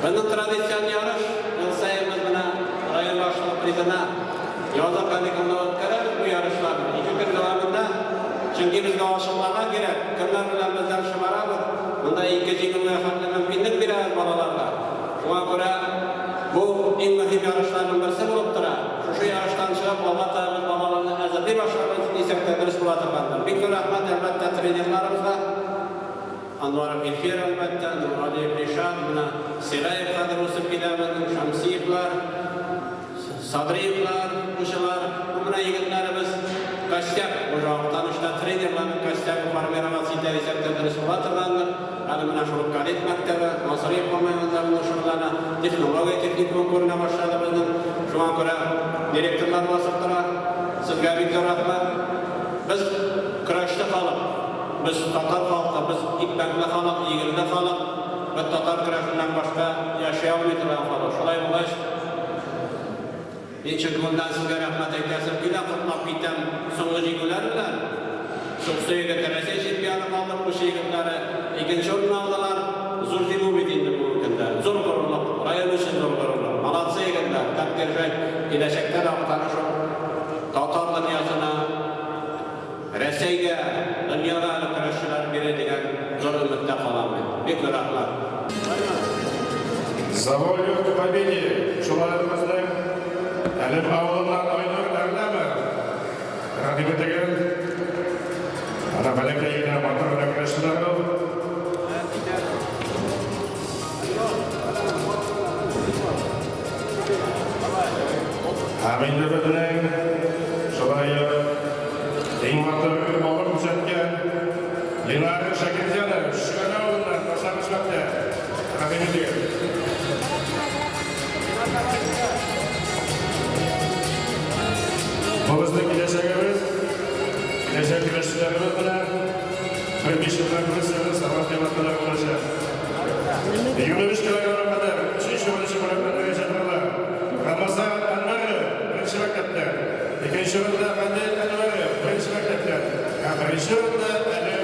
Безнең традицион ярыш, ел саен без менә район башлыгы призына язгы каникулда үткәрәбез бу ярышларны. Ике көн дәвамында, чөнки безгә ачыкларга кирәк, кемнәр белән без дальше барабыз. Монда ике җиңүгә хәтле мөмкинлек бирәбез балаларга. Шуңа күрә бу иң мөһим ярышларның берсе булып тора. Шушы ярыштан чыгып, алга таба без балаларны әзерли башларбыз дисәк тә дөрес була торгандыр. Бик зур рәхмәт, әлбәттә, тренерларыбызга. Анваров Илфир, әлбәттә, Нургалиев Ришат, менә Сираев хәзер үсеп килә безнең, Шәмсиевлар, Садриевлар, укучылар. Бу менә егетләребез костяк, уже Актанышта тренерларның костягы формироваться итә дисәк тә дөрес була торгандыр. Әле менә шул ук кадет мәктәбе, Насыриев Камаевында менә шөгыльләнә, технология техникумы күренә башлады безнең. Шуңа күрә директорлар басып тора. Сезгә бик зур рәхмәт. Без көрәшче халык. Без татар халкы, без икмәкле халык, игенле халык, без татар көрәшеннән башка яши алмый торган халык. Шулай булгач, мин чын күңелдән сезгә рәхмәт әйтәсем килә, котлап китәм соңгы җиңүләр белән. Суксы егете Рәсәй чемпионы калды, Пучы егетләре икенче урынны алдылар. Зур җиңү бит инде бүгенге көндә. Зур горурлык, район өчен зур горурлык. Молодцы, егетләр, так держать, киләчәктә дә Актаныш татар дөньясына Рәсәйгә, дөньяга әле көрәшчеләр бирер дигән зур өметтә калам мин. Бик зур рәхмәт. За волю к победе! Шулай ук безнең Әлем авылыннан Айнур Әгъләмов. Рәхим итегез. Ана бәләкәй генә матур гына көрәшчеләр ул. Һәм инде безнең шулай ук иң матур алым күрсәткән Ленар Шакирзянов, Шөгәнә авылыннан, башлангыч мәктәп. Рәхим итегез. Бу безнең киләчәгебез, киләчәк көрәшчеләребез менә. Бер биш елдан күрсәгез, Сабан туйларында булачак. 25 килограммга кадәр өченче урын өчен бүләкләргә чакырыла. Рамазан Әнвәров, беренче мәктәптән. Икенче урында Гадел Әнвәров, беренче мәктәптән. Һәм беренче урында әле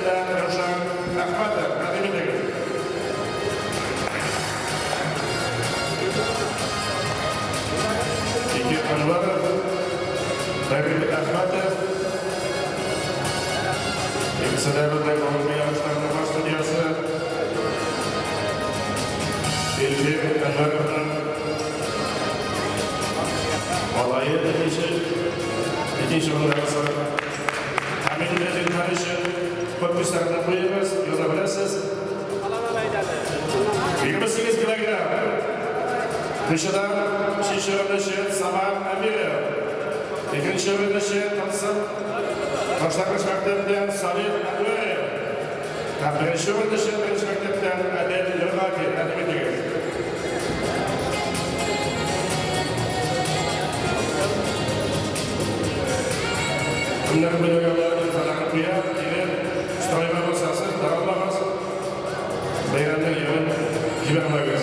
дә Раушан Әхмәтов. Рәхим итегез. Ике Әнвәров, бер Әхмәтов. Икесе дә безнең бүгенге ярышларның баш судьясы Илфир Әнвәровның малае икенче урындагысы. Һәм инде зинһар өчен подписьләрне куегыз, яза беләсез. 28 килограмм. Кучыдан өченче урын өчен Самар Әмиров. Икенче урын өчен Тылсым Башлангыч мәктәптән Салих Әнвәров һәм беренче урын өчен беренче мәктәптән Әдел Нургатин. Рәхим итегез. Кемнәр бүләк ала, имзаларын куя, килеп, стройга басасыз, таралмагыз, бәйрәмнең ямен җибәрмәгез.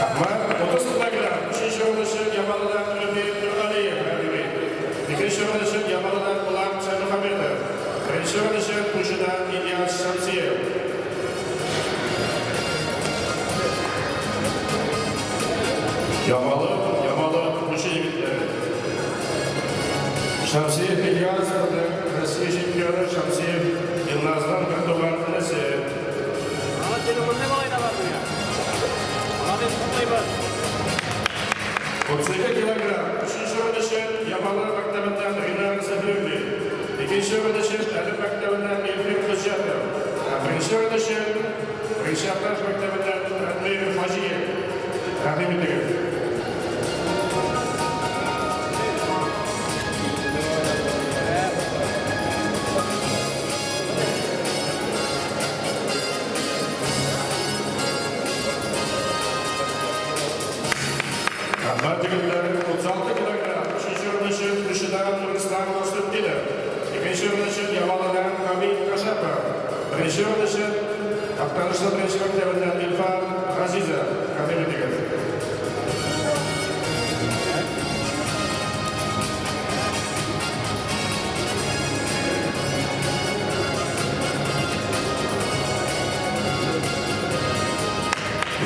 Рәхмәт. 30 килограмм. Өченче урын өчен Ямалыдан Рөбил Нургалиев, Рәбиби. Икенче урын өчен Ямалыдан Булат Шәймөхәммәтов. Беренче урын өчен Пучыдан Ильяс Шәмсиев. Ямалы, Ямалы, Пучы егетләре. Шәмсиев Ильяс, Россия чемпионы Шәмсиев Илназның бертуган энесе. 32 килограмм, өченче урын өчен Ямалы мәктәбеннән Ринар Сафиуллин, икенче урын өчен Әлем мәктәбеннән Илфир Хөҗҗәтов, ә беренче урын өчен Беренче Актаныш мәктәбеннән Радмир Хаҗиев. Рәхим итегез. Рәхмәт, егетләр. 36 килограмм, өченче урын өчен Пучыдан Нурислам Насретдинов, икенче урын өчен Ямалыдан Камил Кашапов, беренче урын өчен Актанышлы беренче мәктәбеннән Илфар Газизов. Рәхим итегез.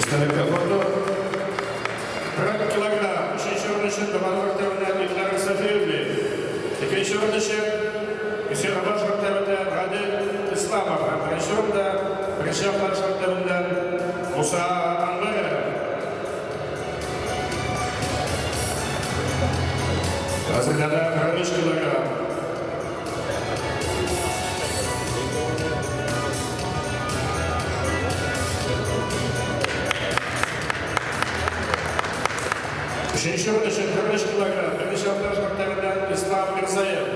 Истәлеккә фото. 40 килограмм. Өченче урын өчен Туган мәктәбеннән Илдар Сафиуллин. Икенче урын өчен Исәнбаш мәктәбеннән Гадел Исламов һәм беренче урында Беренче Актаныш мәктәбеннән Муса Анваров. Әзерләнә 43 килограмм. Өченче урын өчен 43 килограмм Беренче Актаныш мәктәбеннән Ислам Мирзаев.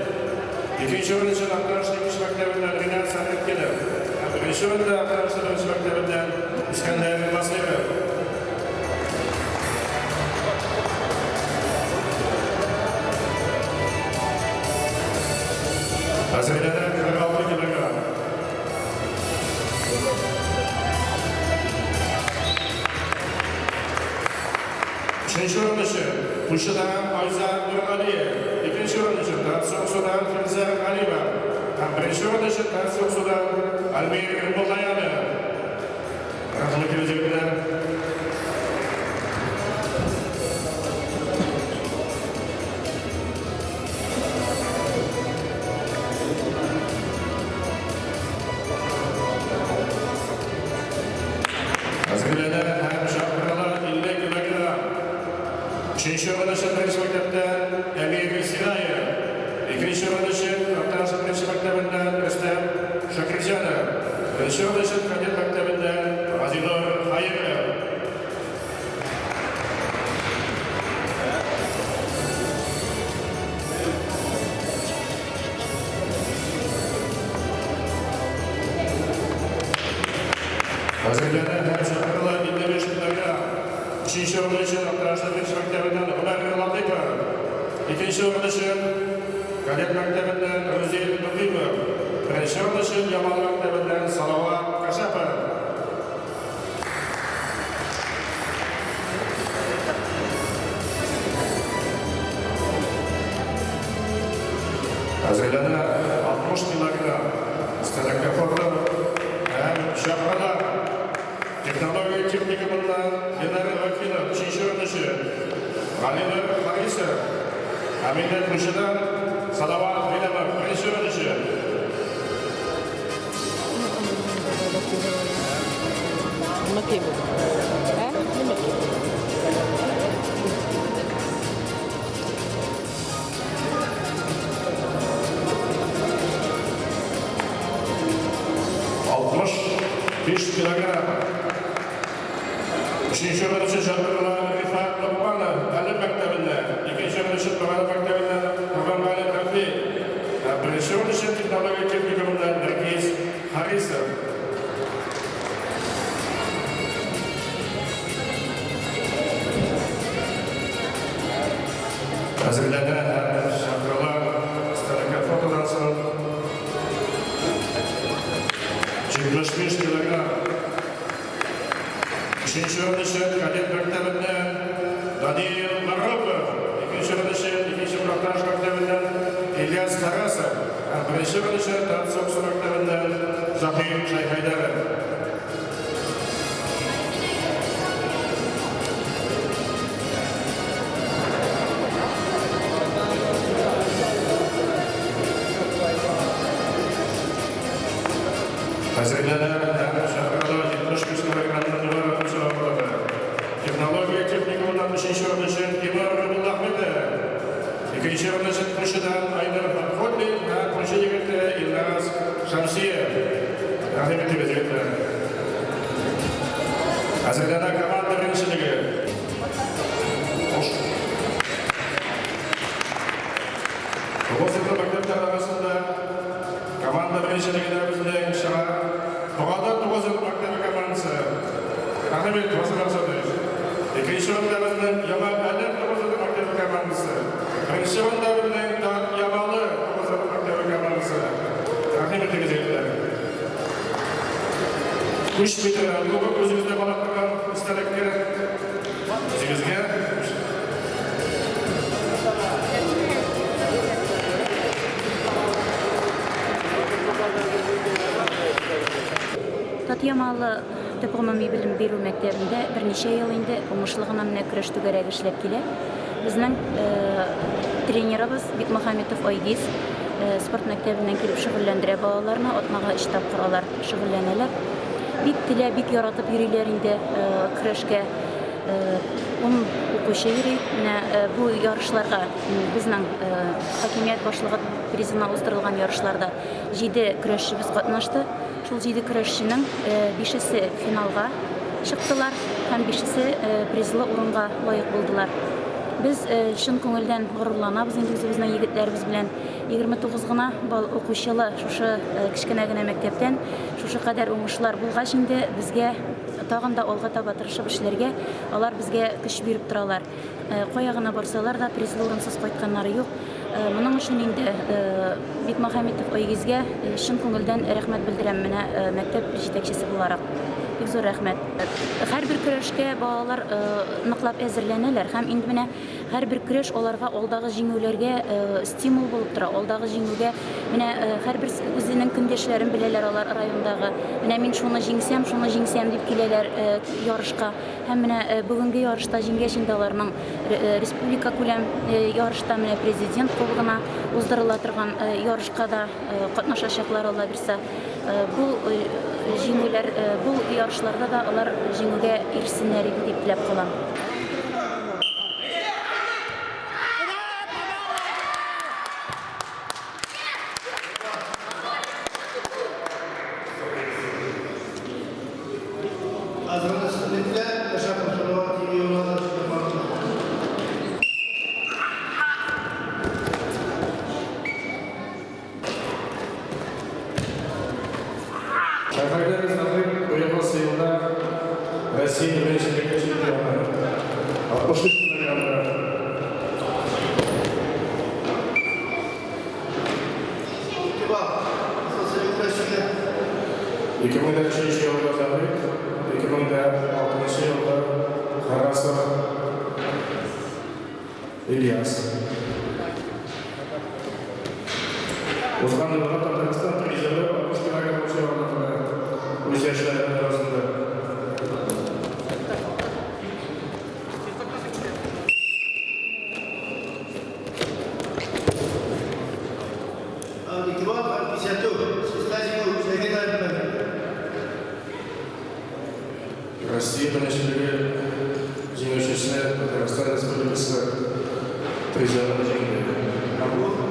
Икенче урын өчен Актаныш Икенче мәктәбеннән Ринат Сәхибкенов. Һәм беренче урында Актаныш Беренче мәктәбеннән Искәндәр Басыйров. Әзерләнә 46 килограмм. Өченче урын өчен Пучыдан Айза Нургалиев, икенче урын өчен Тансуксудан Фирзә Галиева һәм беренче урын өчен Тансуксудан Альмир Муллаянов. Рәхмәт егетләр. Әзерләнә һәм чакырыла 50 килограмм. Өченче урын өчен беренче мәктәптән Әмир Синаев. Икенче урын өчен Актаныш беренче мәктәбеннән Рөстәм Шакирҗанов. Беренче урын өчен Кадет мәктәбеннән Газинур Хаиров. Әзерләнә һәм чакырыла 55 килограмм. Өченче урын өчен Актаныш беренче мәктәбеннән Гомәр Латыйпов. Икенче урын өчен Кадет мәктәбеннән Рүзил Мөкыймов. Беренче урын өчен Ямалы мәктәбеннән Салават Кашапов. Әзерләнә 60 килограмм өстәләккә фото һәм чакырыла. Технология техникумыннан Ленар Вакилов өченче урын өчен, Галинур Харисов һәм инде Туйчыдан Салават Гыйлемов беренче урын өчен. 65 килограмм. Өченче урын өчен чакырыла Рифат Локманов, Әлем мәктәбеннән. Икенче урын өчен Багана мәктәбеннән Корбангали Рафи. Ә беренче урын өчен технология техникумыннан Нәргиз Харисов. Әзерләнә һәм чакырыла өстәлгә фотодан соң 75 килограмм. Өченче урын өчен кадет мәктәбеннән Даниил Мароков, икенче урын өчен икенче Проташ мәктәбеннән Ильяс Тарасов һәм беренче урын өчен Тансуксу мәктәбеннән Заһир Шәйхәйдәров. Әзерләнә һәм чакырыла 75 килограммлы югары укучы авырлыгы. Технология техникумыннан өченче урын өчен Тимур Муллахметов. Икенче урын өчен Пучыдан Айнур Фатхуллин һәм Пучы егете Илназ Шәмсиев. Рәхим итегез, егетләр. Әзерләнә команда беренчелеге. Тугыз еллык мәктәпләр арасында команда беренчелегенә безнең чыга Богада тугыз еллык мәктәбе командасы. Рәхим ит, Васил Арсенович. Икенче урында безнең Яңа Әлем тугыз еллык мәктәбе командасы. Беренче урында безнең Ямалы тугыз еллык мәктәбе командасы. Рәхим итегез, егетләр. Өч ветеран кубок үзегездә кала торган истәлеккә. Үзегезгә. Татьямалы Төп гомуми белем бирү мәктәбендә берничә ел инде уңышлы гына менә көрәш түгәрәге эшләп килә. Безнең тренерыбыз Бикмөхәммәтов Айгиз спорт мәктәбеннән килеп шөгыльләндерә балаларны. Атнага өч тапкыр алар шөгыльләнәләр. Бик теләп, бик яратып йөриләр инде көрәшкә. Ун укучы йөри. Менә бу ярышларга безнең хакимият башлыгы призына уздырылган ярышларда җиде көрәшчебез катнашты. Шул җиде көрәшченең бишесе финалга чыктылар һәм бишесе призлы урынга лаек булдылар. Без чын күңелдән горурланабыз инде үзебезнең егетләребез белән. 29 гына бал укучылы шушы кечкенә генә мәктәптән шушы кадәр уңышлар булгач инде безгә тагын да алга таба тырышып эшләргә, алар безгә көч биреп торалар. Кая гына барсалар да, призлы урынсыз кайтканнары юк. Моның өчен инде Бикмөхәммәтов Айгизгә чын күңелдән рәхмәт белдерәм, менә мәктәп җитәкчесе буларак. Бик зур рәхмәт. Һәрбер көрәшкә балалар ныклап әзерләнәләр һәм инде менә һәрбер көрәш аларга алдагы җиңүләргә стимул булып тора. Алдагы җиңүгә менә һәрбер үзенең көндәшләрен беләләр алар райондагы. Менә мин шуны җиңсәм, шуны җиңсәм дип киләләр ярышка. Һәм менә бүгенге ярышта җиңгәч инде аларның республикакүләм ярышта менә Президент кубогына уздырыла торган ярышка да катнашачаклар, Алла бирса. Бу җиңүләр, бу ярышларда да алар җиңүгә ирешсеннәр иде дип теләп калам. Азгын өстенлекле Яшәп Мусалова TV юлына да чыгып барды. Шәһәрдә Ризаның быелгы елда Россия беренчелеге чемпионы, 63 килограммда. 2003 елда Заһид, 2006 елда Харасов Ильяс. Узган елгы Татарстан призеры 60 килограмм авырлыгында үз яшьләре арасында. Игътибар һәм кисәтү! Сездә җиңү үзәге дә. Россия беренчелеге җиңүчесе Татарстан Республикасы призерын җиңде.